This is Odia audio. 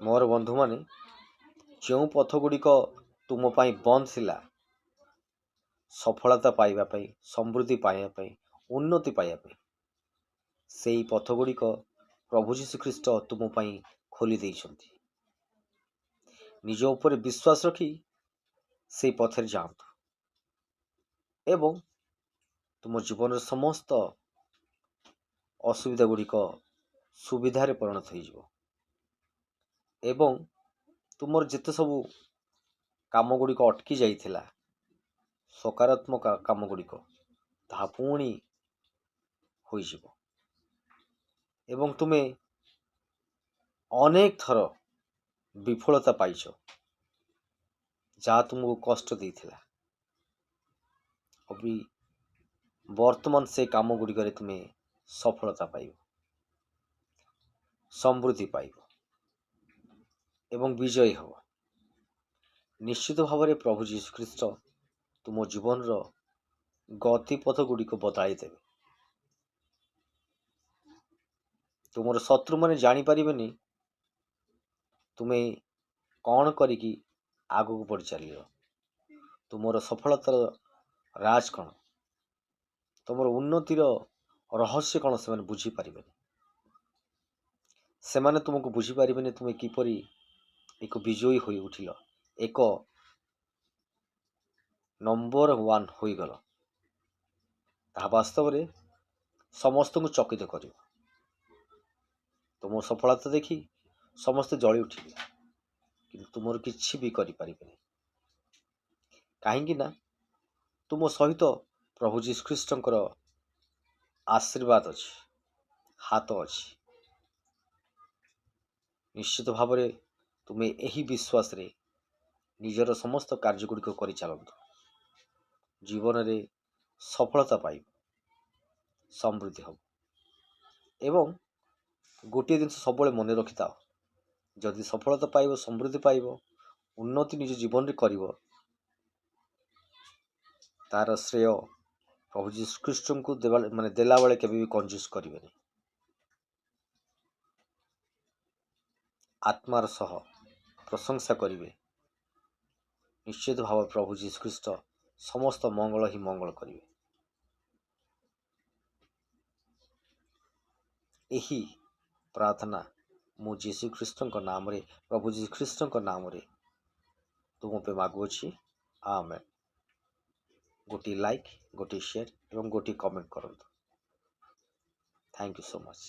ମୋର ବନ୍ଧୁମାନେ, ଯେଉଁ ପଥ ଗୁଡ଼ିକ ତୁମ ପାଇଁ ବନ୍ଦ ଥିଲା ସଫଳତା ପାଇବା ପାଇଁ, ସମୃଦ୍ଧି ପାଇବା ପାଇଁ, ଉନ୍ନତି ପାଇବା ପାଇଁ, ସେଇ ପଥ ଗୁଡ଼ିକ ପ୍ରଭୁ ଯୀଶୁଖ୍ରୀଷ୍ଟ ତୁମ ପାଇଁ ଖୋଲି ଦେଇଛନ୍ତି। ନିଜ ଉପରେ ବିଶ୍ୱାସ ରଖି ସେଇ ପଥରେ ଯାଆନ୍ତୁ ଏବଂ ତୁମ ଜୀବନର ସମସ୍ତ ଅସୁବିଧା ଗୁଡ଼ିକ ସୁବିଧାରେ ପରିଣତ ହୋଇଯିବ ଏବଂ ତୁମର ଯେତେ ସବୁ କାମ ଗୁଡ଼ିକ ଅଟକି ଯାଇଥିଲା, ସକାରାତ୍ମକ କାମ ଗୁଡ଼ିକ, ତାହା ପୁଣି ହୋଇଯିବ ଏବଂ ତୁମେ ଅନେକ ଥର ବିଫଳତା ପାଇଛ, ଯାହା ତୁମକୁ କଷ୍ଟ ଦେଇଥିଲା, ଅବି ବର୍ତ୍ତମାନ ସେ କାମ ଗୁଡ଼ିକରେ ତୁମେ ସଫଳତା ପାଇବ, ସମୃଦ୍ଧି ପାଇବ ଏବଂ ବିଜୟୀ ହେବ। ନିଶ୍ଚିତ ଭାବରେ ପ୍ରଭୁ ଯୀଶୁଖ୍ରୀଷ୍ଟ ତୁମ ଜୀବନର ଗତିପଥ ଗୁଡ଼ିକ ବଦଳାଇ ଦେବେ। ତୁମର ଶତ୍ରୁମାନେ ଜାଣିପାରିବେନି ତୁମେ କ'ଣ କରିକି ଆଗକୁ ବଢ଼ି ଚାଲିବ, ତୁମର ସଫଳତାର ରାଜ କ'ଣ, ତୁମର ଉନ୍ନତିର ରହସ୍ୟ କ'ଣ, ସେମାନେ ବୁଝିପାରିବେନି। ସେମାନେ ତୁମକୁ ବୁଝିପାରିବେନି ତୁମେ କିପରି ଏକ ବିଜୟୀ ହୋଇ ଉଠିଲ, ଏକ ନମ୍ବର 1 ହୋଇଗଲ। ତାହା ବାସ୍ତବରେ ସମସ୍ତଙ୍କୁ ଚକିତ କରିବ। ତୁମ ସଫଳତା ଦେଖି ସମସ୍ତେ ଜଳି ଉଠିବେ, କିନ୍ତୁ ତୁମର କିଛି ବି କରିପାରିବେନି। କାହିଁକି ନା ତୁମ ସହିତ ପ୍ରଭୁ ଯୀଶୁଖ୍ରୀଷ୍ଟଙ୍କର ଆଶୀର୍ବାଦ ଅଛି, ହାତ ଅଛି। ନିଶ୍ଚିତ ଭାବରେ ତୁମେ ଏହି ବିଶ୍ୱାସରେ ନିଜର ସମସ୍ତ କାର୍ଯ୍ୟଗୁଡ଼ିକ କରିଚାଲନ୍ତୁ। ଜୀବନରେ ସଫଳତା ପାଇବ, ସମୃଦ୍ଧି ହେବ। ଏବଂ ଗୋଟିଏ ଜିନିଷ ସବୁବେଳେ ମନେ ରଖିଥାଅ, ଯଦି ସଫଳତା ପାଇବ, ସମୃଦ୍ଧି ପାଇବ, ଉନ୍ନତି ନିଜ ଜୀବନରେ କରିବ, ତାର ଶ୍ରେୟ ପ୍ରଭୁ ଯୀଶୁଖ୍ରୀଷ୍ଟଙ୍କୁ ଦେବା, ମାନେ ଦେଲାବେଳେ କେବେ ବି କଞ୍ଜୁସ କରିବେନି। ଆତ୍ମାର ସହ ପ୍ରଶଂସା କରିବେ। ନିଶ୍ଚିତ ଭାବେ ପ୍ରଭୁ ଯୀଶୁଖ୍ରୀଷ୍ଟ ସମସ୍ତ ମଙ୍ଗଳ ହିଁ ମଙ୍ଗଳ କରିବେ। ଏହି ପ୍ରାର୍ଥନା ମୁଁ ଯୀଶୁଖ୍ରୀଷ୍ଟଙ୍କ ନାମରେ, ପ୍ରଭୁ ଯୀଶୁଖ୍ରୀଷ୍ଟଙ୍କ ନାମରେ ତୁମ ପାଇଁ ମାଗୁଅଛି। ଆମେନ୍। ଗୋଟିଏ ଲାଇକ୍, ଗୋଟିଏ ସେୟାର ଏବଂ ଗୋଟିଏ କମେଣ୍ଟ କରନ୍ତୁ। Thank you so much.